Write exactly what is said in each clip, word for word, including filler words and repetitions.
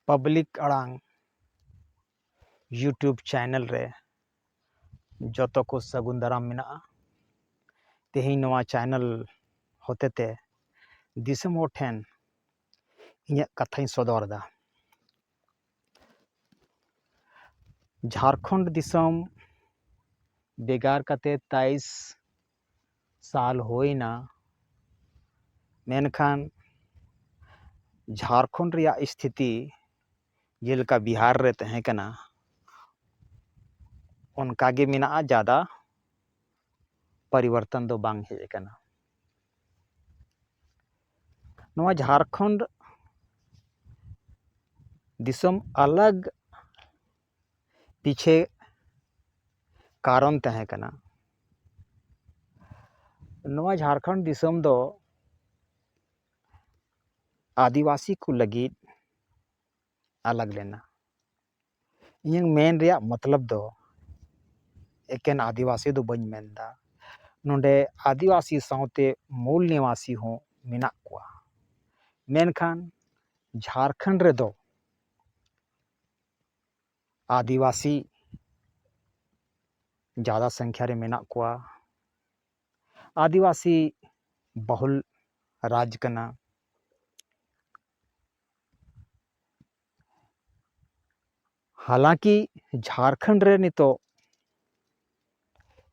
Public ᱟᱲᱟᱝ YouTube channel ᱨᱮ ᱡᱚᱛᱚ ᱠᱚ ᱥᱟᱹᱜᱩᱱ ᱫᱟᱨᱟᱢ ᱢᱮᱱᱟᱜᱼᱟ᱾ ᱛᱮᱦᱮᱧ ᱱᱚᱣᱟ ᱪᱮᱱᱮᱞ ᱦᱚᱛᱮᱛᱮ ᱫᱤᱥᱚᱢ ᱦᱚᱲ ᱴᱷᱮᱱ ᱤᱧᱟᱹᱜ ᱠᱟᱛᱷᱟᱧ ᱥᱚᱫᱚᱨ ᱮᱫᱟ᱾ ᱡᱷᱟᱲᱠᱷᱚᱸᱰ ᱫᱤᱥᱚᱢ ᱵᱷᱮᱜᱟᱨ ᱠᱟᱛᱮ ᱛᱮᱭᱤᱥ ᱥᱟᱞ ᱦᱩᱭᱱᱟ, ᱢᱮᱱᱠᱷᱟᱱ ᱡᱷᱟᱲᱠᱷᱚᱸᱰ ᱨᱮᱭᱟᱜ ᱥᱛᱷᱤᱛᱤ ᱡᱮᱞᱮᱠᱟ ᱵᱤᱦᱟᱨ ᱨᱮ ᱛᱟᱦᱮᱸ ᱠᱟᱱᱟ, ᱚᱱᱠᱟ ᱜᱮ ᱢᱮᱱᱟᱜᱼᱟ, ᱡᱟᱫᱟ ᱯᱚᱨᱤᱵᱚᱨᱛᱚᱱ ᱫᱚ ᱵᱟᱝ ᱦᱮᱡ ᱟᱠᱟᱱᱟ᱾ ᱱᱚᱣᱟ ᱡᱷᱟᱲᱠᱷᱚᱸᱰ ᱫᱤᱥᱚᱢ ᱟᱞᱟᱜᱽ ᱯᱤᱪᱷᱮ ᱠᱟᱨᱚᱱ ᱛᱟᱦᱮᱸ ᱠᱟᱱᱟ᱾ ᱱᱚᱣᱟ ᱡᱷᱟᱲᱠᱷᱚᱸᱰ ᱫᱤᱥᱚᱢ ᱫᱚ ᱟᱹᱫᱤᱵᱟᱹᱥᱤ ᱠᱚ ᱞᱟᱹᱜᱤᱫ ᱟᱞᱟᱜᱽ ᱞᱮᱱᱟ᱾ ᱤᱧᱟᱹᱝ ᱢᱮᱱ ᱨᱮᱭᱟᱜ ᱢᱚᱛᱞᱚᱵ ᱫᱚ ᱮᱠᱮᱱ ᱟᱹᱫᱤᱵᱟᱹᱥᱤ ᱫᱚ ᱵᱟᱹᱧ ᱢᱮᱱᱫᱟ᱾ ᱱᱚᱰᱮ ᱟᱹᱫᱤᱵᱟᱹᱥᱤ ᱥᱟᱶᱛᱮ ᱢᱩᱞ ᱱᱤᱵᱟᱥᱤ ᱦᱚᱸ ᱢᱮᱱᱟᱜ ᱠᱚᱣᱟ᱾ ᱢᱮᱱᱠᱷᱟᱱ ᱡᱷᱟᱲᱠᱷᱚᱸᱰ ᱨᱮᱫᱚ ᱟᱹᱫᱤᱵᱟᱹᱥᱤ ᱡᱟᱫᱟ ᱥᱚᱝᱠᱷᱟ ᱨᱮ ᱢᱮᱱᱟᱜ ᱠᱚᱣᱟ᱾ ᱟᱹᱫᱤᱵᱟᱹᱥᱤ ᱵᱟᱦᱩᱞ ᱨᱟᱡᱽ ᱠᱟᱱᱟ᱾ ᱦᱟᱞᱟᱸᱠᱤ ᱡᱷᱟᱲᱠᱷᱚᱸᱰ ᱨᱮ ᱱᱤᱛᱚᱜ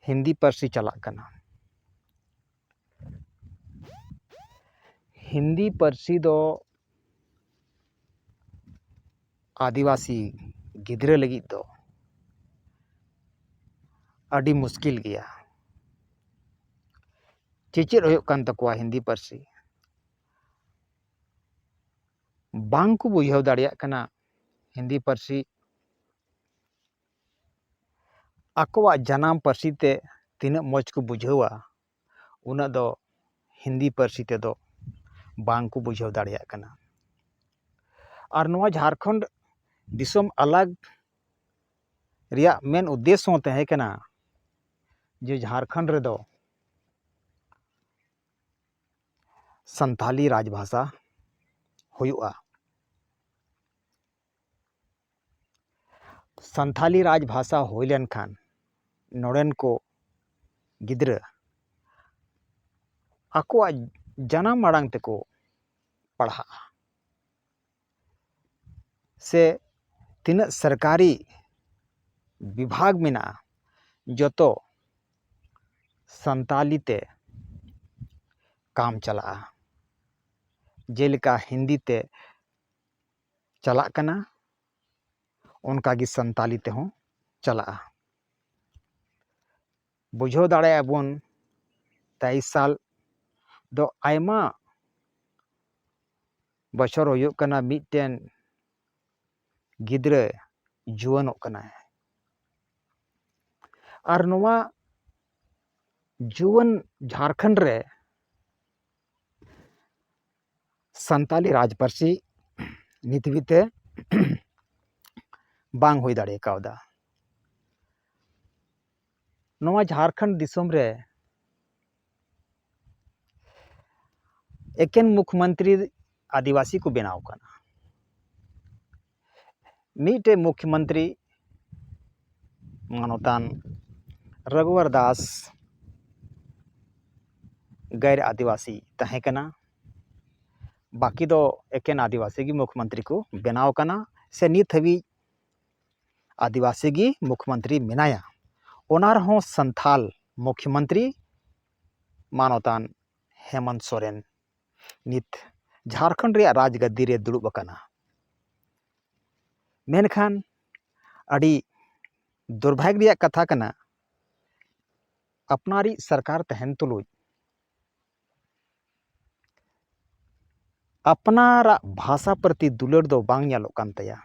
ᱦᱤᱱᱫᱤ ᱯᱟᱹᱨᱥᱤ ᱪᱟᱞᱟᱜ ᱠᱟᱱᱟ᱾ ᱦᱤᱱᱫᱤ ᱯᱟᱹᱨᱥᱤ ᱫᱚ ᱟᱹᱫᱤᱵᱟᱹᱥᱤ ᱜᱤᱫᱽᱨᱟᱹ ᱞᱟᱹᱜᱤᱫ ᱫᱚ ᱟᱹᱰᱤ ᱢᱩᱥᱠᱤᱞ ᱜᱮᱭᱟ᱾ ᱪᱮᱪᱮᱫ ᱦᱩᱭᱩᱜ ᱠᱟᱱ ᱛᱟᱠᱚᱣᱟ ᱦᱤᱱᱫᱤ ᱯᱟᱹᱨᱥᱤ, ᱵᱟᱝ ᱠᱚ ᱵᱩᱡᱷᱟᱹᱣ ᱫᱟᱲᱮᱭᱟᱜ ᱠᱟᱱᱟ ᱦᱤᱱᱫᱤ ᱯᱟᱹᱨᱥᱤ᱾ ᱟᱠᱚᱣᱟᱜ ᱡᱟᱱᱟᱢ ᱯᱟᱹᱨᱥᱤ ᱛᱮ ᱛᱤᱱᱟᱹᱜ ᱢᱚᱡᱽ ᱠᱚ ᱵᱩᱡᱷᱟᱹᱣᱟ, ᱩᱱᱟᱹᱜ ᱫᱚ ᱦᱤᱱᱫᱤ ᱯᱟᱹᱨᱥᱤ ᱛᱮᱫᱚ ᱵᱟᱝ ᱠᱚ ᱵᱩᱡᱷᱟᱹᱣ ᱫᱟᱲᱮᱭᱟᱜ ᱠᱟᱱᱟ᱾ ᱟᱨ ᱱᱚᱣᱟ ᱡᱷᱟᱲᱠᱷᱚᱸᱰ ᱫᱤᱥᱚᱢ ᱟᱞᱟᱜᱽ ᱨᱮᱭᱟᱜ ᱢᱮᱱ ᱩᱫᱽᱫᱮᱥ ᱦᱚᱸ ᱛᱟᱦᱮᱸ ᱠᱟᱱᱟ ᱡᱮ ᱡᱷᱟᱲᱠᱷᱚᱸᱰ ᱨᱮᱫᱚ ᱥᱟᱱᱛᱟᱞᱤ ᱨᱟᱡᱽᱵᱷᱟᱥᱟ ᱦᱩᱭᱩᱜᱼᱟ᱾ ᱥᱟᱱᱛᱷᱟᱞᱤ ᱨᱟᱡᱽ ᱵᱷᱟᱥᱟ ᱦᱩᱭ ᱞᱮᱱᱠᱷᱟᱱ ᱱᱚᱰᱮᱱ ᱠᱚ ᱜᱤᱫᱽᱨᱟᱹ ᱟᱠᱚᱣᱟᱜ ᱡᱟᱱᱟᱢ ᱟᱲᱟᱝ ᱛᱮᱠᱚ ᱯᱟᱲᱦᱟᱜᱼᱟ, ᱥᱮ ᱛᱤᱱᱟᱹᱜ ᱥᱚᱨᱠᱟᱨᱤ ᱵᱤᱵᱷᱟᱜᱽ ᱢᱮᱱᱟᱜᱼᱟ, ᱡᱚᱛᱚ ᱥᱟᱱᱛᱟᱞᱤ ᱛᱮ ᱠᱟᱢ ᱪᱟᱞᱟᱜᱼᱟ᱾ ᱡᱮᱞᱮᱠᱟ ᱦᱤᱱᱫᱤ ᱛᱮ ᱪᱟᱞᱟᱜ ᱠᱟᱱᱟ, ᱚᱱᱠᱟᱜᱮ ᱥᱟᱱᱛᱟᱞᱤ ᱛᱮᱦᱚᱸ ᱪᱟᱞᱟᱜᱼᱟ᱾ ᱵᱩᱡᱷᱟᱹᱣ ᱫᱟᱲᱮᱭᱟᱜᱼᱟ ᱵᱚᱱ, ᱛᱮᱭᱤᱥ ᱥᱟᱞ ᱫᱚ ᱟᱭᱢᱟ ᱵᱚᱪᱷᱚᱨ ᱦᱩᱭᱩᱜ ᱠᱟᱱᱟ, ᱢᱤᱫᱴᱮᱱ ᱜᱤᱫᱽᱨᱟᱹ ᱡᱩᱣᱟᱹᱱᱚᱜ ᱠᱟᱱᱟᱭ᱾ ᱟᱨ ᱱᱚᱣᱟ ᱡᱩᱣᱟᱹᱱ ᱡᱷᱟᱲᱠᱷᱚᱸᱰ ᱨᱮ ᱥᱟᱱᱛᱟᱞᱤ ᱨᱟᱡᱽ ᱯᱟᱹᱨᱥᱤ ᱱᱤᱛ ᱦᱟᱹᱵᱤᱡ ᱛᱮ ᱵᱟᱝ ᱦᱩᱭ ᱫᱟᱲᱮ ᱠᱟᱣᱫᱟ᱾ ᱱᱚᱣᱟ ᱡᱷᱟᱲᱠᱷᱚᱸᱰ ᱫᱤᱥᱚᱢ ᱨᱮ ᱮᱠᱮᱱ ᱢᱩᱠᱷᱭᱚᱢᱚᱱᱛᱨᱤ ᱟᱹᱫᱤᱵᱟᱹᱥᱤ ᱠᱚ ᱵᱮᱱᱟᱣ ᱠᱟᱱᱟ᱾ ᱢᱤᱫᱴᱮᱡ ᱢᱩᱠᱷᱭᱚᱢᱚᱱᱛᱨᱤ ᱢᱟᱱᱚᱛᱟᱱ ᱨᱚᱜᱷᱩᱵᱚᱨ ᱫᱟᱥ ᱜᱮᱨ ᱟᱹᱫᱤᱵᱟᱹᱥᱤ ᱛᱟᱦᱮᱸ ᱠᱟᱱᱟ᱾ ᱵᱟᱹᱠᱤ ᱫᱚ ᱮᱠᱮᱱ ᱟᱹᱫᱤᱵᱟᱹᱥᱤ ᱜᱮ ᱢᱩᱠᱷᱭᱚᱢᱚᱱᱛᱨᱤ ᱠᱚ ᱵᱮᱱᱟᱣ ᱠᱟᱱᱟ, ᱥᱮ ᱱᱤᱛ ᱦᱟᱹᱵᱤᱡ ᱟᱹᱫᱤᱵᱟᱹᱥᱤ ᱜᱮ ᱢᱩᱠᱷᱭᱚᱢᱚᱱᱛᱨᱤ ᱢᱮᱱᱟᱭᱟ᱾ ᱚᱱᱟ ᱨᱮᱦᱚᱸ ᱥᱟᱱᱛᱷᱟᱞ ᱢᱩᱠᱷᱭᱚᱢᱚᱱᱛᱨᱤ ᱢᱟᱱᱚᱛᱟᱱ ᱦᱮᱢᱚᱱᱛ ᱥᱚᱨᱮᱱ ᱱᱤᱛ ᱡᱷᱟᱲᱠᱷᱚᱸᱰ ᱨᱮᱭᱟᱜ ᱨᱟᱡᱽᱜᱟᱹᱫᱤ ᱨᱮ ᱫᱩᱲᱩᱵ ᱟᱠᱟᱱᱟ᱾ ᱢᱮᱱᱠᱷᱟᱱ ᱟᱹᱰᱤ ᱫᱩᱨᱵᱷᱟᱜᱽ ᱨᱮᱭᱟᱜ ᱠᱟᱛᱷᱟ ᱠᱟᱱᱟ, ᱟᱯᱱᱟᱨᱤᱡ ᱥᱚᱨᱠᱟᱨ ᱛᱟᱦᱮᱱ ᱛᱩᱞᱩᱡ ᱟᱯᱱᱟᱨᱟᱜ ᱵᱷᱟᱥᱟ ᱯᱨᱚᱛᱤ ᱫᱩᱞᱟᱹᱲ ᱫᱚ ᱵᱟᱝ ᱧᱮᱞᱚᱜ ᱠᱟᱱ ᱛᱟᱭᱟ᱾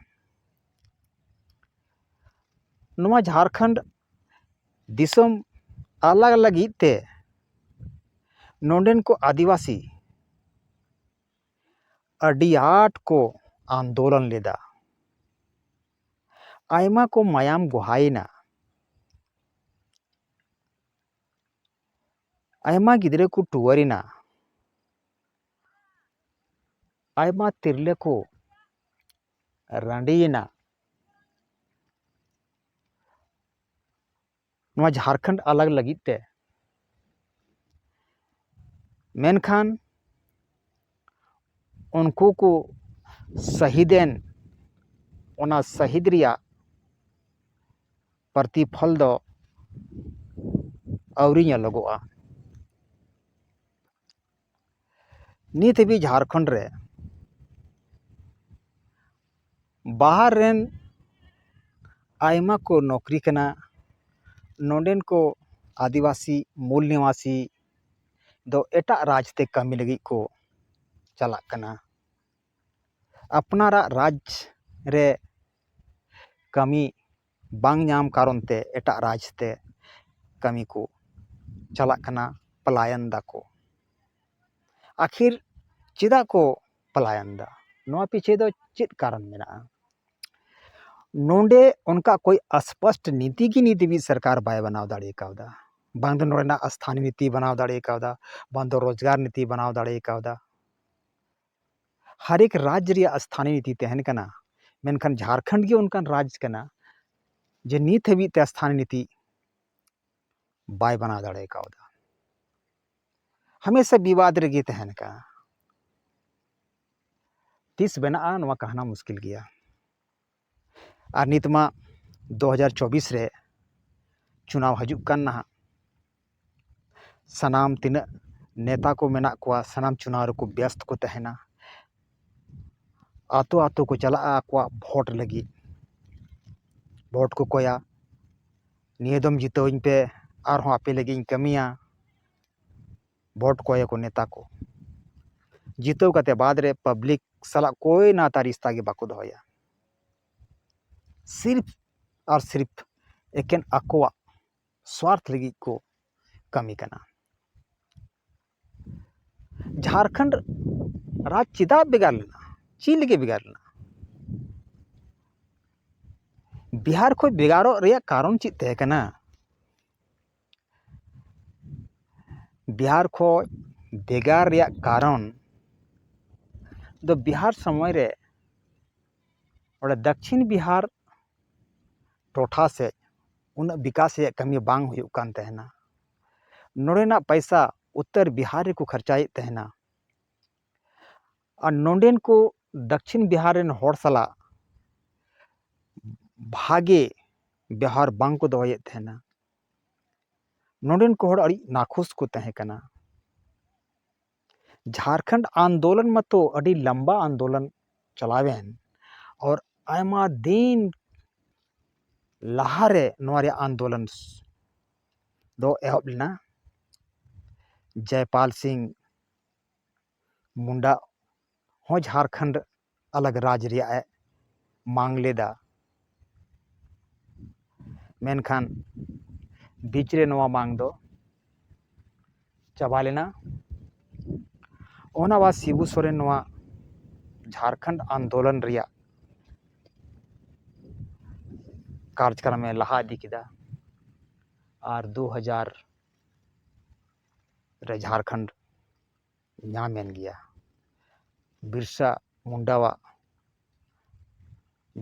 ᱱᱚᱣᱟ ᱡᱷᱟᱲᱠᱷᱚᱸᱰ ᱫᱤᱥᱚᱢ ᱟᱞᱟᱜᱽ ᱞᱟᱹᱜᱤᱫ ᱛᱮ ᱱᱚᱰᱮᱱ ᱠᱚ ᱟᱹᱫᱤᱵᱟᱹᱥᱤ ᱟᱹᱰᱤ ᱟᱸᱴ ᱠᱚ ᱟᱱᱫᱳᱞᱚᱱ ᱞᱮᱫᱟ᱾ ᱟᱭᱢᱟ ᱠᱚ ᱢᱟᱭᱟᱢ ᱵᱚᱦᱟᱭᱮᱱᱟ, ᱟᱭᱢᱟ ᱜᱤᱫᱽᱨᱟᱹ ᱠᱚ ᱴᱩᱣᱟᱹᱨ ᱮᱱᱟ, ᱟᱭᱢᱟ ᱛᱤᱨᱞᱟᱹ ᱠᱚ ᱨᱟᱺᱰᱤᱭᱮᱱᱟ, ᱱᱚᱣᱟ ᱡᱷᱟᱲᱠᱷᱚᱸᱰ ᱟᱞᱟᱜᱽ ᱞᱟᱹᱜᱤᱫ ᱛᱮ᱾ ᱢᱮᱱᱠᱷᱟᱱ ᱩᱱᱠᱩ ᱠᱚ ᱥᱟᱹᱦᱤᱫᱮᱱ, ᱚᱱᱟ ᱥᱟᱹᱦᱤᱫ ᱨᱮᱭᱟᱜ ᱯᱨᱚᱛᱤᱯᱷᱚᱞ ᱫᱚ ᱟᱹᱣᱨᱤ ᱧᱮᱞᱚᱜᱚᱜᱼᱟ᱾ ᱱᱤᱛ ᱦᱟᱹᱵᱤᱡ ᱡᱷᱟᱲᱠᱷᱚᱸᱰ ᱨᱮ ᱵᱟᱦᱟᱨ ᱨᱮᱱ ᱟᱭᱢᱟ ᱠᱚ ᱱᱚᱠᱨᱤ ᱠᱟᱱᱟ᱾ ᱱᱚᱰᱮᱱ ᱠᱚ ᱟᱹᱫᱤᱵᱟᱹᱥᱤ ᱢᱩᱞ ᱱᱤᱣᱟᱥᱤ ᱫᱚ ᱮᱴᱟᱜ ᱨᱟᱡᱽ ᱛᱮ ᱠᱟᱹᱢᱤ ᱞᱟᱹᱜᱤᱫ ᱠᱚ ᱪᱟᱞᱟᱜ ᱠᱟᱱᱟ᱾ ᱟᱯᱱᱟᱨᱟᱜ ᱨᱟᱡᱽ ᱨᱮ ᱠᱟᱹᱢᱤ ᱵᱟᱝ ᱧᱟᱢ ᱠᱟᱨᱚᱱ ᱛᱮ ᱮᱴᱟᱜ ᱨᱟᱡᱽ ᱛᱮ ᱠᱟᱹᱢᱤ ᱠᱚ ᱪᱟᱞᱟᱜ ᱠᱟᱱᱟ, ᱯᱟᱞᱟᱭᱚᱱ ᱫᱟᱠᱚ᱾ ᱟᱠᱷᱤᱨ ᱪᱮᱫᱟᱜ ᱠᱚ ᱯᱟᱞᱟᱭᱚᱱ ᱫᱟ? ᱱᱚᱣᱟ ᱯᱤᱪᱷᱮ ᱫᱚ ᱪᱮᱫ ᱠᱟᱨᱚᱱ ᱢᱮᱱᱟᱜᱼᱟ? ᱱᱚᱰᱮ ᱚᱱᱠᱟ ᱠᱳᱭ ᱥᱯᱚᱥᱴ ᱱᱤᱛᱤ ᱜᱮ ᱱᱤᱛ ᱫᱷᱟᱹᱵᱤᱡ ᱥᱚᱨᱠᱟᱨ ᱵᱟᱭ ᱵᱮᱱᱟᱣ ᱫᱟᱲᱮ ᱠᱟᱣᱫᱟ᱾ ᱵᱟᱝ ᱫᱚ ᱱᱚᱰᱮᱱᱟᱜ ᱥᱛᱷᱟᱱᱤ ᱱᱤᱛᱤ ᱵᱮᱱᱟᱣ ᱫᱟᱲᱮ ᱠᱟᱣᱫᱟ, ᱵᱟᱝ ᱫᱚ ᱨᱳᱡᱽᱜᱟᱨ ᱱᱤᱛᱤ ᱵᱮᱱᱟᱣ ᱫᱟᱲᱮ ᱠᱟᱣᱫᱟ᱾ ᱦᱟᱨᱮᱠ ᱨᱟᱡᱽ ᱨᱮᱭᱟᱜ ᱥᱛᱷᱟᱱᱤ ᱱᱤᱛᱤ ᱛᱟᱦᱮᱱ ᱠᱟᱱᱟ, ᱢᱮᱱᱠᱷᱟᱱ ᱡᱷᱟᱲᱠᱷᱚᱸᱰ ᱜᱮ ᱚᱱᱠᱟᱱ ᱨᱟᱡᱽ ᱠᱟᱱᱟ ᱡᱮ ᱱᱤᱛ ᱦᱟᱹᱵᱤᱡ ᱛᱮ ᱥᱛᱷᱟᱱᱤ ᱱᱤᱛᱤ ᱵᱟᱭ ᱵᱮᱱᱟᱣ ᱫᱟᱲᱮ ᱠᱟᱣᱫᱟ᱾ ᱦᱟᱢᱮᱥᱟ ᱵᱤᱵᱟᱫ ᱨᱮᱜᱮ ᱛᱟᱦᱮᱱ ᱠᱟᱱᱟ᱾ ᱛᱤᱥ ᱵᱮᱱᱟᱜᱼᱟ, ᱱᱚᱣᱟ ᱠᱟᱦᱱᱟ ᱢᱩᱥᱠᱤᱞ ᱜᱮᱭᱟ᱾ ᱟᱨ ᱱᱤᱛ ᱢᱟ ᱫᱩ ᱦᱟᱡᱟᱨ ᱪᱚᱵᱵᱤᱥ ᱨᱮ ᱪᱩᱱᱟᱣ ᱦᱤᱡᱩᱜ ᱠᱟᱱ ᱱᱟᱦᱟᱜ᱾ ᱥᱟᱱᱟᱢ ᱛᱤᱱᱟᱹᱜ ᱱᱮᱛᱟ ᱠᱚ ᱢᱮᱱᱟᱜ ᱠᱚᱣᱟ, ᱥᱟᱱᱟᱢ ᱪᱩᱱᱟᱣ ᱨᱮᱠᱚ ᱵᱮᱥᱛ ᱠᱚ ᱛᱟᱦᱮᱱᱟ᱾ ᱟᱛᱳ ᱟᱛᱳ ᱠᱚ ᱪᱟᱞᱟᱜᱼᱟ ᱟᱠᱚᱣᱟᱜ ᱵᱷᱳᱴ ᱞᱟᱹᱜᱤᱫ, ᱵᱷᱳᱴ ᱠᱚ ᱠᱚᱭᱟ, "ᱱᱤᱭᱟᱹ ᱫᱚᱢ ᱡᱤᱛᱟᱹᱣᱟᱹᱧ ᱯᱮ, ᱟᱨᱦᱚᱸ ᱟᱯᱮ ᱞᱟᱹᱜᱤᱫ ᱤᱧ ᱠᱟᱹᱢᱤᱭᱟ᱾" ᱵᱷᱳᱴ ᱠᱚᱭᱟᱠᱚ ᱱᱮᱛᱟ ᱠᱚ᱾ ᱡᱤᱛᱟᱹᱣ ᱠᱟᱛᱮ ᱵᱟᱫᱽ ᱨᱮ ᱯᱟᱵᱽᱞᱤᱠ ᱥᱟᱞᱟᱜ ᱠᱳᱭ ᱱᱟᱛᱟ ᱨᱤᱥᱛᱟ ᱜᱮ ᱵᱟᱠᱚ ᱫᱚᱦᱚᱭᱟ᱾ ᱥᱤᱨᱯ ᱟᱨ ᱥᱤᱨᱯ ᱮᱠᱮᱱ ᱟᱠᱚᱣᱟᱜ ᱥᱣᱟᱨᱛᱷ ᱞᱟᱹᱜᱤᱫ ᱠᱚ ᱠᱟᱹᱢᱤ ᱠᱟᱱᱟ᱾ ᱡᱷᱟᱲᱠᱷᱚᱸᱰ ᱨᱟᱡᱽ ᱪᱮᱫᱟᱜ ᱵᱷᱮᱜᱟᱨ ᱞᱮᱱᱟ? ᱪᱮᱫ ᱞᱟᱹᱜᱤᱫ ᱵᱷᱮᱜᱟᱨ ᱞᱮᱱᱟ? ᱵᱤᱦᱟᱨ ᱠᱷᱚᱱ ᱵᱷᱮᱜᱟᱨᱚᱜ ᱨᱮᱭᱟᱜ ᱠᱟᱨᱚᱱ ᱪᱮᱫ ᱛᱟᱦᱮᱸ ᱠᱟᱱᱟ? ᱵᱤᱦᱟᱨ ᱠᱷᱚᱱ ᱵᱷᱮᱜᱟᱨ ᱨᱮᱭᱟᱜ ᱠᱟᱨᱚᱱ ᱫᱚ ᱵᱤᱦᱟᱨ ᱥᱚᱢᱚᱭ ᱨᱮ ᱚᱸᱰᱮ ᱫᱟᱠᱠᱷᱤᱱ ᱵᱤᱦᱟᱨ ᱴᱚᱴᱷᱟ ᱥᱮᱫ ᱩᱱᱟᱹᱜ ᱵᱤᱠᱟᱥ ᱨᱮᱭᱟᱜ ᱠᱟᱹᱢᱤ ᱵᱟᱝ ᱦᱩᱭᱩᱜ ᱠᱟᱱ ᱛᱟᱦᱮᱱᱟ᱾ ᱱᱚᱰᱮᱱᱟᱜ ᱯᱟᱭᱥᱟ ᱩᱛᱛᱚᱨ ᱵᱤᱦᱟᱨ ᱨᱮᱠᱚ ᱠᱷᱚᱨᱪᱟᱭᱮᱫ ᱛᱟᱦᱮᱱᱟ᱾ ᱟᱨ ᱱᱚᱰᱮᱱ ᱠᱚ ᱫᱟᱠᱠᱷᱤᱱ ᱵᱤᱦᱟᱨ ᱨᱮᱱ ᱦᱚᱲ ᱥᱟᱞᱟᱜ ᱵᱷᱟᱜᱮ ᱵᱮᱣᱦᱟᱨ ᱵᱟᱝ ᱠᱚ ᱫᱚᱦᱚᱭᱮᱫ ᱛᱟᱦᱮᱱᱟ᱾ ᱱᱚᱰᱮᱱ ᱠᱚ ᱦᱚᱲ ᱟᱹᱰᱤ ᱱᱟᱠᱷᱩᱥ ᱠᱚ ᱛᱟᱦᱮᱸ ᱠᱟᱱᱟ᱾ ᱡᱷᱟᱨᱠᱷᱚᱸᱰ ᱟᱱᱫᱳᱞᱚᱱ ᱢᱟᱛᱚ ᱟᱹᱰᱤ ᱞᱟᱢᱵᱟ ᱟᱱᱫᱳᱞᱚᱱ ᱪᱟᱞᱟᱣᱮᱱ, ᱟᱨ ᱟᱭᱢᱟ ᱫᱤᱱ ᱞᱟᱦᱟᱨᱮ ᱱᱚᱣᱟ ᱨᱮᱭᱟᱜ ᱟᱱᱫᱳᱞᱚᱱ ᱫᱚ ᱮᱦᱚᱵ ᱞᱮᱱᱟ᱾ ᱡᱚᱭᱯᱟᱞ ᱥᱤᱝ ᱢᱩᱱᱰᱟ ᱦᱚᱸ ᱡᱷᱟᱨᱠᱷᱚᱸᱰ ᱟᱞᱟᱜᱽ ᱨᱟᱡᱽ ᱨᱮᱭᱟᱜ ᱮ ᱢᱟᱝ ᱞᱮᱫᱟ᱾ ᱢᱮᱱᱠᱷᱟᱱ ᱵᱤᱪ ᱨᱮ ᱱᱚᱣᱟ ᱢᱟᱝ ᱫᱚ ᱪᱟᱵᱟ ᱞᱮᱱᱟ᱾ ᱚᱱᱟ ᱵᱟᱫ ᱥᱤᱵᱩ ᱥᱚᱨᱮᱱ ᱱᱚᱣᱟ ᱡᱷᱟᱨᱠᱷᱚᱸᱰ ᱟᱱᱫᱳᱞᱚᱱ ᱨᱮᱭᱟᱜ ᱠᱟᱨᱡᱽᱠᱨᱚᱢᱮ ᱞᱟᱦᱟ ᱤᱫᱤ ᱠᱮᱫᱟ᱾ ᱟᱨ ᱫᱩ ᱦᱟᱡᱟᱨ ᱨᱮ ᱡᱷᱟᱨᱠᱷᱚᱸᱰ ᱧᱟᱢᱮᱱ ᱜᱮᱭᱟ᱾ ᱵᱤᱨᱥᱟ ᱢᱩᱱᱰᱟᱣᱟᱜ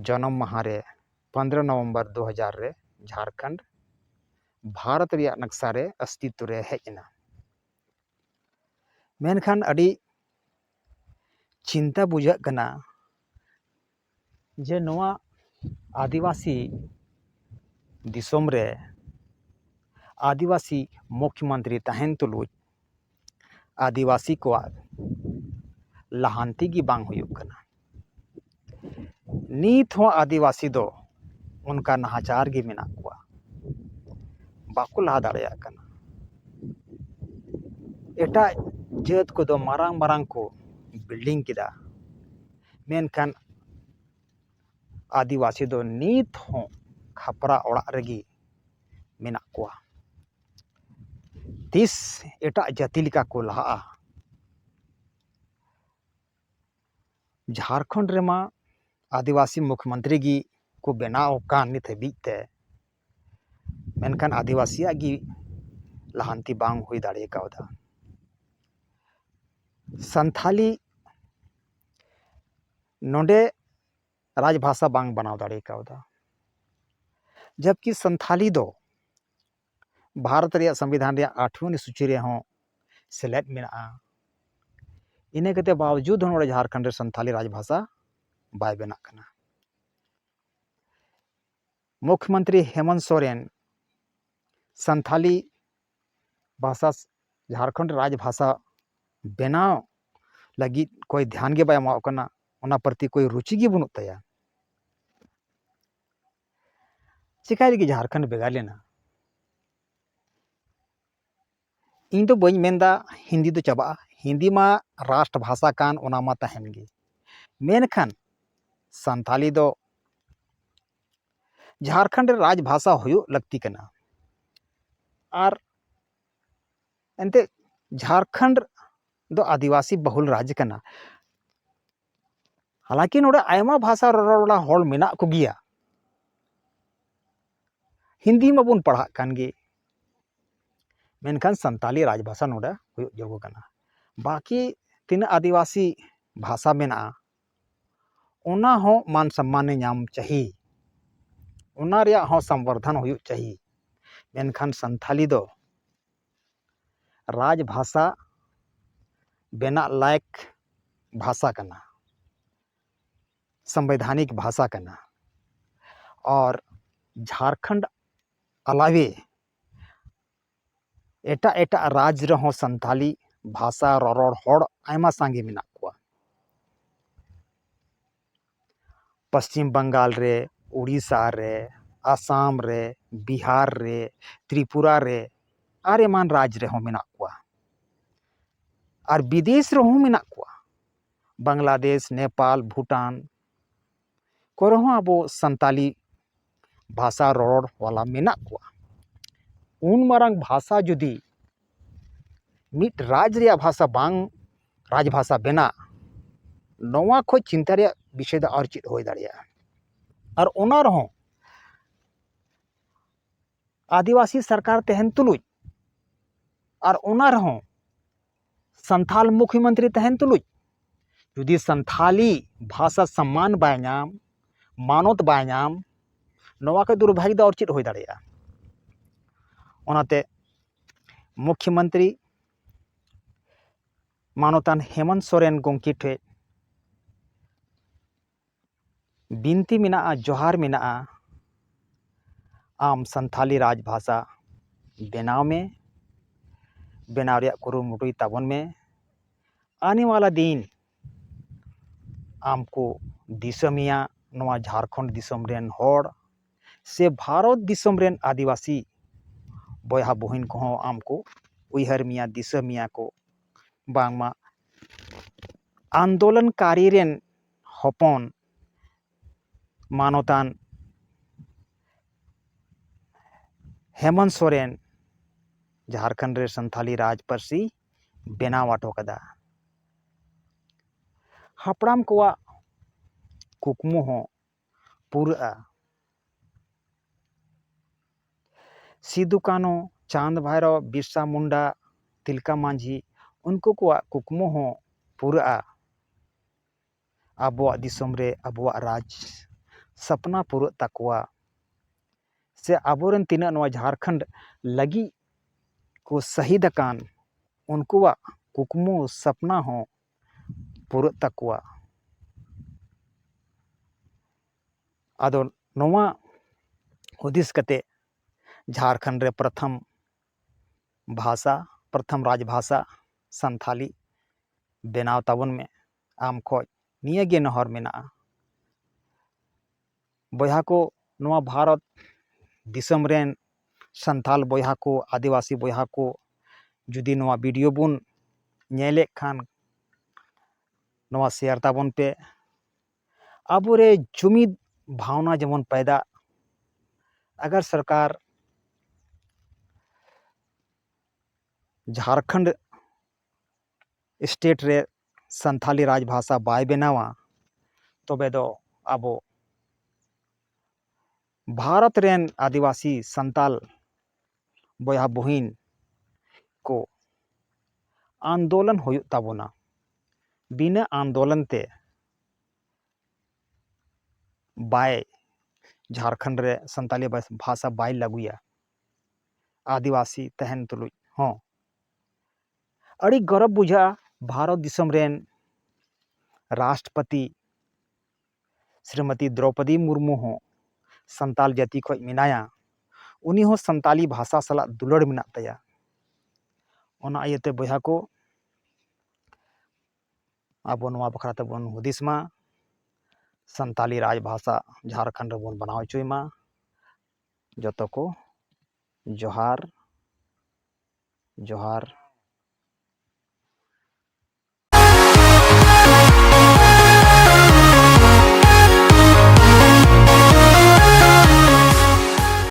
ᱡᱚᱱᱚᱢ ᱢᱟᱦᱟ ᱨᱮ, ᱯᱚᱱᱫᱽᱨᱚ ᱱᱚᱵᱷᱮᱢᱵᱚᱨ ᱫᱩ ᱦᱟᱡᱟᱨ ᱨᱮ, ᱡᱷᱟᱨᱠᱷᱚᱸᱰ ᱵᱷᱟᱨᱚᱛ ᱨᱮᱭᱟᱜ ᱱᱚᱠᱥᱟ ᱨᱮ ᱚᱥᱛᱤᱛᱛᱚ ᱨᱮ ᱦᱮᱡ ᱮᱱᱟ᱾ ᱢᱮᱱᱠᱷᱟᱱ ᱟᱹᱰᱤ ᱪᱤᱱᱛᱟ ᱵᱩᱡᱷᱟᱹᱜ ᱠᱟᱱᱟ ᱡᱮ ᱱᱚᱣᱟ ᱟᱹᱫᱤᱵᱟᱹᱥᱤ ᱫᱤᱥᱚᱢ ᱨᱮ ᱟᱹᱫᱤᱵᱟᱹᱥᱤ ᱢᱩᱠᱷᱭᱚᱢᱚᱱᱛᱨᱤ ᱛᱟᱦᱮᱱ ᱛᱩᱞᱩᱡ ᱟᱹᱫᱤᱵᱟᱹᱥᱤ ᱠᱚᱣᱟᱜ ᱞᱟᱦᱟᱱᱛᱤ ᱜᱮ ᱵᱟᱝ ᱦᱩᱭᱩᱜ ᱠᱟᱱᱟ᱾ ᱱᱤᱛ ᱦᱚᱸ ᱟᱹᱫᱤᱵᱟᱹᱥᱤ ᱫᱚ ᱚᱱᱠᱟ ᱱᱟᱦᱟᱪᱟᱨ ᱜᱮ ᱢᱮᱱᱟᱜ ᱠᱚᱣᱟ, ᱵᱟᱠᱚ ᱞᱟᱦᱟ ᱫᱟᱲᱮᱭᱟᱜ ᱠᱟᱱᱟ᱾ ᱮᱴᱟᱜ ᱡᱟᱹᱛ ᱠᱚᱫᱚ ᱢᱟᱨᱟᱝ ᱢᱟᱨᱟᱝ ᱠᱚ ᱵᱤᱞᱰᱤᱝ ᱠᱮᱫᱟ, ᱢᱮᱱᱠᱷᱟᱱ ᱟᱹᱫᱤᱵᱟᱹᱥᱤ ᱫᱚ ᱱᱤᱛ ᱦᱚᱸ ᱠᱷᱟᱯᱨᱟ ᱚᱲᱟᱜ ᱨᱮᱜᱮ ᱢᱮᱱᱟᱜ ᱠᱚᱣᱟ᱾ ᱛᱤᱥ ᱮᱴᱟᱜ ᱡᱟᱹᱛᱤ ᱞᱮᱠᱟ ᱠᱚ ᱞᱟᱦᱟᱜᱼᱟ? ᱡᱷᱟᱲᱠᱷᱚᱸᱰ ᱨᱮᱢᱟ ᱟᱹᱫᱤᱵᱟᱹᱥᱤ ᱢᱩᱠᱷᱭᱚᱢᱚᱱᱛᱨᱤ ᱜᱮ ᱠᱚ ᱵᱮᱱᱟᱣ ᱟᱠᱟᱱ ᱱᱤᱛ ᱦᱟᱹᱵᱤᱡ ᱛᱮ, ᱢᱮᱱᱠᱷᱟᱱ ᱟᱹᱫᱤᱵᱟᱹᱥᱤᱭᱟᱜ ᱜᱮ ᱞᱟᱦᱟᱱᱛᱤ ᱵᱟᱝ ᱦᱩᱭ ᱫᱟᱲᱮ ᱠᱟᱣᱫᱟ᱾ ᱥᱟᱱᱛᱷᱟᱞᱤ ᱱᱚᱰᱮ ᱨᱟᱡᱽᱵᱷᱟᱥᱟ ᱵᱟᱝ ᱵᱮᱱᱟᱣ ᱫᱟᱲᱮ ᱠᱟᱣᱫᱟ᱾ ᱡᱚᱵᱠᱤ ᱥᱟᱱᱛᱷᱟᱞᱤ ᱫᱚ ᱵᱷᱟᱨᱚᱛ ᱨᱮᱭᱟᱜ ᱥᱚᱝᱵᱤᱫᱷᱟᱱ ᱨᱮᱭᱟᱜ ᱟᱴᱷᱣᱟᱹ ᱚᱱᱩᱥᱩᱪᱤ ᱨᱮᱦᱚᱸ ᱥᱮᱞᱮᱫ ᱢᱮᱱᱟᱜᱼᱟ᱾ ᱤᱱᱟᱹ ᱠᱟᱛᱮ ᱵᱟᱣᱡᱩᱫ ᱦᱚᱸ ᱱᱚᱰᱮ ᱡᱷᱟᱲᱠᱷᱚᱸᱰ ᱨᱮ ᱥᱟᱱᱛᱷᱟᱞᱤ ᱨᱟᱡᱽᱵᱷᱟᱥᱟ ᱵᱟᱭ ᱵᱮᱱᱟᱜ ᱠᱟᱱᱟ᱾ ᱢᱩᱠᱷᱭᱚᱢᱚᱱᱛᱨᱤ ᱦᱮᱢᱚᱱᱛ ᱥᱚᱨᱮᱱ ᱥᱟᱱᱛᱷᱟᱞᱤ ᱵᱷᱟᱥᱟ ᱡᱷᱟᱲᱠᱷᱚᱸᱰ ᱨᱟᱡᱽᱵᱷᱟᱥᱟ ᱵᱮᱱᱟᱣ ᱞᱟᱹᱜᱤᱫ ᱠᱚᱭ ᱫᱷᱮᱭᱟᱱ ᱜᱮ ᱵᱟᱭ ᱮᱢᱟᱣᱟᱜ ᱠᱟᱱᱟ, ᱚᱱᱟ ᱯᱨᱚᱛᱤ ᱠᱚᱭ ᱨᱩᱪᱤ ᱜᱮ ᱵᱟᱹᱱᱩᱜ ᱛᱟᱭᱟ᱾ ᱪᱮᱠᱟᱭ ᱞᱟᱹᱜᱤᱫ ᱡᱷᱟᱲᱠᱷᱚᱸᱰ ᱵᱷᱮᱜᱟᱨ ᱞᱮᱱᱟ? ᱤᱧ ᱫᱚ ᱵᱟᱹᱧ ᱢᱮᱱᱫᱟ ᱦᱤᱱᱫᱤ ᱫᱚ ᱪᱟᱵᱟᱜᱼᱟ, ᱦᱤᱱᱫᱤ ᱢᱟ ᱨᱟᱥᱴᱨ ᱵᱷᱟᱥᱟ ᱠᱟᱱ, ᱚᱱᱟ ᱢᱟ ᱛᱟᱦᱮᱱ ᱜᱮ᱾ ᱢᱮᱱᱠᱷᱟᱱ ᱥᱟᱱᱛᱷᱟᱞᱤ ᱫᱚ ᱡᱷᱟᱲᱠᱷᱚᱸᱰ ᱨᱮ ᱨᱟᱡᱽ ᱵᱷᱟᱥᱟ ᱦᱩᱭᱩᱜ ᱞᱟᱹᱠᱛᱤ ᱠᱟᱱᱟ᱾ ᱟᱨ ᱮᱱᱛᱮᱫ ᱡᱷᱟᱲᱠᱷᱚᱸᱰ ᱫᱚ ᱟᱹᱫᱤᱵᱟᱹᱥᱤ ᱵᱟᱹᱦᱩᱞ ᱨᱟᱡᱽ ᱠᱟᱱᱟ᱾ ᱦᱟᱞᱟᱝᱠᱤ ᱱᱚᱰᱮ ᱟᱭᱢᱟ ᱵᱷᱟᱥᱟ ᱨᱚᱨᱚᱲ ᱦᱚᱲ ᱢᱮᱱᱟᱜ ᱠᱚᱜᱮᱭᱟ, ᱦᱤᱱᱫᱤ ᱢᱟᱵᱚᱱ ᱯᱟᱲᱦᱟᱜ ᱠᱟᱱ ᱜᱮ, ᱢᱮᱱᱠᱷᱟᱱ ᱥᱟᱱᱛᱟᱞᱤ ᱨᱟᱡᱽ ᱵᱷᱟᱥᱟ ᱱᱚᱰᱮ ᱦᱩᱭᱩᱜ ᱡᱟᱹᱨᱩᱲ ᱠᱟᱱᱟ᱾ ᱵᱟᱹᱠᱤ ᱛᱤᱱᱟᱹᱜ ᱟᱹᱫᱤᱵᱟᱹᱥᱤ ᱵᱷᱟᱥᱟ ᱢᱮᱱᱟᱜᱼᱟ, ᱚᱱᱟ ᱦᱚᱸ ᱢᱟᱱ ᱥᱚᱢᱢᱟᱱᱮ ᱧᱟᱢ ᱪᱟᱹᱦᱤ, ᱚᱱᱟ ᱨᱮᱭᱟᱜ ᱦᱚᱸ ᱥᱚᱝᱵᱚᱨᱫᱷᱚᱱ ᱦᱩᱭᱩᱜ ᱪᱟᱹᱦᱤ᱾ ᱢᱮᱱᱠᱷᱟᱱ ᱥᱟᱱᱛᱷᱟᱞᱤ ᱫᱚ ᱨᱟᱡᱽ ᱵᱷᱟᱥᱟ ᱵᱮᱱᱟᱜ ᱞᱟᱭᱮᱠ ᱵᱷᱟᱥᱟ ᱠᱟᱱᱟ, ᱥᱚᱝᱵᱤᱫᱷᱟᱱᱤᱠ ᱵᱷᱟᱥᱟ ᱠᱟᱱᱟ᱾ ᱟᱨ ᱡᱷᱟᱲᱠᱷᱚᱸᱰ ᱟᱞᱟᱣᱮ ᱮᱴᱟᱜ ᱮᱴᱟᱜ ᱨᱟᱡᱽ ᱨᱮᱦᱚᱸ ᱥᱟᱱᱛᱷᱟᱞᱤ ᱵᱷᱟᱥᱟ ᱨᱚᱨᱚᱲ ᱦᱚᱲ ᱟᱭᱢᱟ ᱥᱟᱸᱜᱮ ᱢᱮᱱᱟᱜ ᱠᱚᱣᱟ᱾ ᱯᱚᱥᱪᱤᱢ ᱵᱟᱝᱜᱟᱞ ᱨᱮ, ᱩᱲᱤᱥᱥᱟ ᱨᱮ, ᱟᱥᱟᱢ ᱨᱮ, ᱵᱤᱦᱟᱨ ᱨᱮ, ᱛᱨᱤᱯᱩᱨᱟ ᱨᱮ ᱟᱨ ᱮᱢᱟᱱ ᱨᱟᱡᱽ ᱨᱮᱦᱚᱸ ᱢᱮᱱᱟᱜ ᱠᱚᱣᱟ᱾ ᱟᱨ ᱵᱤᱫᱮᱥ ᱨᱮᱦᱚᱸ ᱢᱮᱱᱟᱜ ᱠᱚᱣᱟ, ᱵᱟᱝᱞᱟᱫᱮᱥ, ᱱᱮᱯᱟᱞ, ᱵᱷᱩᱴᱟᱱ ᱠᱚᱨᱮ ᱦᱚᱸ ᱟᱵᱚ ᱥᱟᱱᱛᱟᱞᱤ ᱵᱷᱟᱥᱟ ᱨᱚᱲ ᱣᱟᱞᱟ ᱢᱮᱱᱟᱜ ᱠᱚᱣᱟ᱾ ᱩᱱ ᱢᱟᱨᱟᱝ ᱵᱷᱟᱥᱟ ᱡᱩᱫᱤ ᱢᱤᱫ ᱨᱟᱡᱽ ᱨᱮᱭᱟᱜ ᱵᱷᱟᱥᱟ ᱵᱟᱝ, ᱨᱟᱡᱽ ᱵᱷᱟᱥᱟ ᱵᱮᱱᱟᱜ, ᱱᱚᱣᱟ ᱠᱷᱚᱱ ᱪᱤᱱᱛᱟ ᱨᱮᱭᱟᱜ ᱵᱤᱥᱚᱭ ᱫᱚ ᱟᱨ ᱪᱮᱫ ᱦᱩᱭ ᱫᱟᱲᱮᱭᱟᱜᱼᱟ? ᱟᱨ ᱚᱱᱟ ᱨᱮᱦᱚᱸ ᱟᱹᱫᱤᱵᱟᱹᱥᱤ ᱥᱚᱨᱠᱟᱨ ᱛᱟᱦᱮᱱ ᱛᱩᱞᱩᱡ, ᱟᱨ ᱚᱱᱟ ᱨᱮᱦᱚᱸ ᱥᱟᱱᱛᱷᱟᱞ ᱢᱩᱠᱷᱭᱚᱢᱚᱱᱛᱨᱤ ᱛᱟᱦᱮᱱ ᱛᱩᱞᱩᱡ, ᱡᱩᱫᱤ ᱥᱟᱱᱛᱷᱟᱞᱤ ᱵᱷᱟᱥᱟ ᱥᱚᱢᱢᱟᱱ ᱵᱟᱭ ᱧᱟᱢ, ᱢᱟᱱᱚᱛ ᱵᱟᱭ ᱧᱟᱢ, ᱱᱚᱣᱟ ᱠᱷᱚᱱ ᱫᱩᱨᱵᱷᱟᱜᱽ ᱫᱚ ᱟᱨ ᱪᱮᱫ ᱦᱩᱭ ᱫᱟᱲᱮᱭᱟᱜᱼᱟ? ᱚᱱᱟᱛᱮ ᱢᱩᱠᱷᱭᱚᱢᱚᱱᱛᱨᱤ ᱢᱟᱱᱚᱛᱟᱱ ᱦᱮᱢᱚᱱᱛ ᱥᱚᱨᱮᱱ ᱜᱚᱢᱠᱮ ᱴᱷᱮᱱ ᱵᱤᱱᱛᱤ ᱢᱮᱱᱟᱜᱼᱟ, ᱡᱚᱦᱟᱨ ᱢᱮᱱᱟᱜᱼᱟ, ᱟᱢ ᱥᱟᱱᱛᱷᱟᱞᱤ ᱨᱟᱡᱽ ᱵᱷᱟᱥᱟ ᱵᱮᱱᱟᱣ ᱢᱮ, ᱵᱮᱱᱟᱣ ᱨᱮᱭᱟᱜ ᱠᱩᱨᱩᱢᱩᱴᱩᱭ ᱛᱟᱵᱚᱱ ᱢᱮ᱾ ᱟᱱᱮ ᱣᱟᱞᱟ ᱫᱤᱱ ᱟᱢ ᱠᱚ ᱫᱤᱥᱟᱹ ᱢᱮᱭᱟ ᱱᱚᱣᱟ ᱡᱷᱟᱲᱠᱷᱚᱸᱰ ᱫᱤᱥᱚᱢ ᱨᱮᱱ ᱦᱚᱲ, ᱥᱮ ᱵᱷᱟᱨᱚᱛ ᱫᱤᱥᱚᱢ ᱨᱮᱱ ᱟᱹᱫᱤᱵᱟᱹᱥᱤ ᱵᱚᱭᱦᱟ ᱵᱩᱦᱤᱱ ᱠᱚᱦᱚᱸ ᱟᱢ ᱠᱚ ᱩᱭᱦᱟᱹᱨ ᱢᱮᱭᱟ, ᱫᱤᱥᱟᱹ ᱢᱮᱭᱟ ᱠᱚ, ᱵᱟᱝᱢᱟ ᱟᱱᱫᱳᱞᱚᱱᱠᱟᱨᱤ ᱨᱮᱱ ᱦᱚᱯᱚᱱ ᱢᱟᱱᱚᱛᱟᱱ ᱦᱮᱢᱚᱱᱛ ᱥᱚᱨᱮᱱ ᱡᱷᱟᱲᱠᱷᱚᱸᱰ ᱨᱮ ᱥᱟᱱᱛᱷᱟᱞᱤ ᱨᱟᱡᱽ ᱯᱟᱹᱨᱥᱤ ᱵᱮᱱᱟᱣ ᱦᱚᱴᱚ ᱠᱟᱫᱟ᱾ ᱦᱟᱯᱲᱟᱢ ᱠᱚᱣᱟᱜ ᱠᱩᱠᱢᱩ ᱦᱚᱸ ᱯᱩᱨᱟᱹᱜᱼᱟ᱾ ᱥᱤᱫᱩ ᱠᱟᱹᱱᱦᱩ, ᱪᱟᱸᱫᱽ ᱵᱷᱟᱭᱨᱚ, ᱵᱤᱨᱥᱟ ᱢᱩᱱᱰᱟ, ᱛᱤᱞᱠᱟ ᱢᱟᱹᱡᱷᱤ, ᱩᱱᱠᱩ ᱠᱚᱣᱟᱜ ᱠᱩᱠᱢᱩ ᱦᱚᱸ ᱯᱩᱨᱟᱹᱜᱼᱟ᱾ ᱟᱵᱚᱣᱟᱜ ᱫᱤᱥᱚᱢ ᱨᱮ ᱟᱵᱚᱣᱟᱜ ᱨᱟᱡᱽ ᱥᱟᱯᱱᱟ ᱯᱩᱨᱟᱹᱜ ᱛᱟᱠᱚᱣᱟ᱾ ᱥᱮ ᱟᱵᱚᱨᱮᱱ ᱛᱤᱱᱟᱹᱜ ᱱᱚᱣᱟ ᱡᱷᱟᱲᱠᱷᱚᱸᱰ ᱞᱟᱹᱜᱤᱫ ᱠᱚ ᱥᱟᱹᱦᱤᱫ ᱟᱠᱟᱱ, ᱩᱱᱠᱩᱣᱟᱜ ᱠᱩᱠᱢᱩ ᱥᱟᱯᱱᱟ ᱦᱚᱸ ᱯᱩᱨᱟᱹᱜ ᱛᱟᱠᱚᱣᱟ᱾ ᱟᱫᱚ ᱱᱚᱣᱟ ᱦᱩᱫᱤᱥ ᱠᱟᱛᱮ ᱡᱷᱟᱲᱠᱷᱚᱸᱰ ᱨᱮ ᱯᱨᱚᱛᱷᱚᱢ ᱵᱷᱟᱥᱟ, ᱯᱨᱚᱛᱷᱚᱢ ᱨᱟᱡᱽ ᱵᱷᱟᱥᱟ ᱥᱟᱱᱛᱷᱟᱞᱤ ᱵᱮᱱᱟᱣ ᱛᱟᱵᱚᱱ ᱢᱮ᱾ ᱟᱢ ᱠᱷᱚᱡ ᱱᱤᱭᱟᱹ ᱜᱮ ᱱᱮᱦᱚᱨ ᱢᱮᱱᱟᱜᱼᱟ᱾ ᱵᱚᱭᱦᱟ ᱠᱚ, ᱱᱚᱣᱟ ᱵᱷᱟᱨᱚᱛ ᱫᱤᱥᱚᱢ ᱨᱮᱱ ᱥᱟᱱᱛᱟᱞ ᱵᱚᱭᱦᱟ ᱠᱚ, ᱟᱹᱫᱤᱵᱟᱹᱥᱤ ᱵᱚᱭᱦᱟ ᱠᱚ, ᱡᱩᱫᱤ ᱱᱚᱣᱟ video ᱵᱚᱱ ᱧᱮᱞᱮᱫ ᱠᱷᱟᱱ, ᱱᱚᱣᱟ share ᱛᱟᱵᱚᱱ ᱯᱮ᱾ ᱟᱵᱚᱨᱮ ᱡᱩᱢᱤᱫ ᱵᱷᱟᱣᱱᱟ ᱡᱮᱢᱚᱱ ᱯᱟᱭᱫᱟ᱾ ᱟᱜᱟᱨ ᱥᱚᱨᱠᱟᱨ ᱡᱷᱟᱲᱠᱷᱚᱸᱰ state ᱨᱮ ᱥᱟᱱᱛᱷᱟᱞᱤ ᱨᱟᱡᱽ ᱵᱷᱟᱥᱟ ᱵᱟᱭ ᱵᱮᱱᱟᱣᱟ, ᱛᱚᱵᱮ ᱫᱚ ᱟᱵᱚ ᱵᱷᱟᱨᱚᱛ ᱨᱮᱱ ᱟᱹᱫᱤᱵᱟᱹᱥᱤ ᱥᱟᱱᱛᱟᱞ ᱵᱚᱭᱦᱟ ᱵᱩᱦᱤᱱ ᱠᱚ ᱟᱱᱫᱳᱞᱚᱱ ᱦᱩᱭᱩᱜ ᱛᱟᱵᱚᱱᱟ᱾ ᱵᱤᱱᱟᱹ ᱟᱱᱫᱳᱞᱚᱱ ᱛᱮ ᱵᱟᱭ ᱡᱷᱟᱲᱠᱷᱚᱸᱰ ᱨᱮ ᱥᱟᱱᱛᱟᱞᱤ ᱵᱷᱟᱥ- ᱵᱷᱟᱥᱟ ᱵᱟᱭ ᱞᱟᱹᱜᱩᱭᱟ, ᱟᱹᱫᱤᱵᱟᱹᱥᱤ ᱛᱟᱦᱮᱱ ᱛᱩᱞᱩᱡ ᱦᱚᱸ᱾ ᱟᱹᱰᱤ ᱜᱚᱨᱚᱵᱽ ᱵᱩᱡᱷᱟᱹᱜᱼᱟ ᱵᱷᱟᱨᱚᱛ ᱫᱤᱥᱚᱢ ᱨᱮᱱ ᱨᱟᱥᱴᱨᱚᱯᱚᱛᱤ ᱥᱨᱤᱢᱚᱛᱤ ᱫᱨᱚᱣᱯᱚᱫᱤ ᱢᱩᱨᱢᱩ ᱦᱚᱸ ᱥᱟᱱᱛᱟᱞ ᱡᱟᱹᱛᱤ ᱠᱷᱚᱱ ᱢᱮᱱᱟᱭᱟ᱾ ᱩᱱᱤ ᱦᱚᱸ ᱥᱟᱱᱛᱟᱞᱤ ᱵᱷᱟᱥᱟ ᱥᱟᱞᱟᱜ ᱫᱩᱞᱟᱹᱲ ᱢᱮᱱᱟᱜ ᱛᱟᱭᱟ᱾ ᱚᱱᱟ ᱤᱭᱟᱹᱛᱮ ᱵᱚᱭᱦᱟ ᱠᱚ, ᱟᱵᱚ ᱱᱚᱣᱟ ᱵᱟᱠᱷᱨᱟ ᱛᱮᱵᱚᱱ ᱦᱩᱫᱤᱥ ᱢᱟ, ᱥᱟᱱᱛᱟᱞᱤ ᱨᱟᱡᱽ ᱵᱷᱟᱥᱟ ᱡᱷᱟᱲᱠᱷᱚᱸᱰ ᱨᱮᱵᱚᱱ ᱵᱮᱱᱟᱣ ᱦᱚᱪᱚᱭ ᱢᱟ᱾ ᱡᱚᱛᱚ ᱠᱚ ᱡᱚᱦᱟᱨ, ᱡᱚᱦᱟᱨ᱾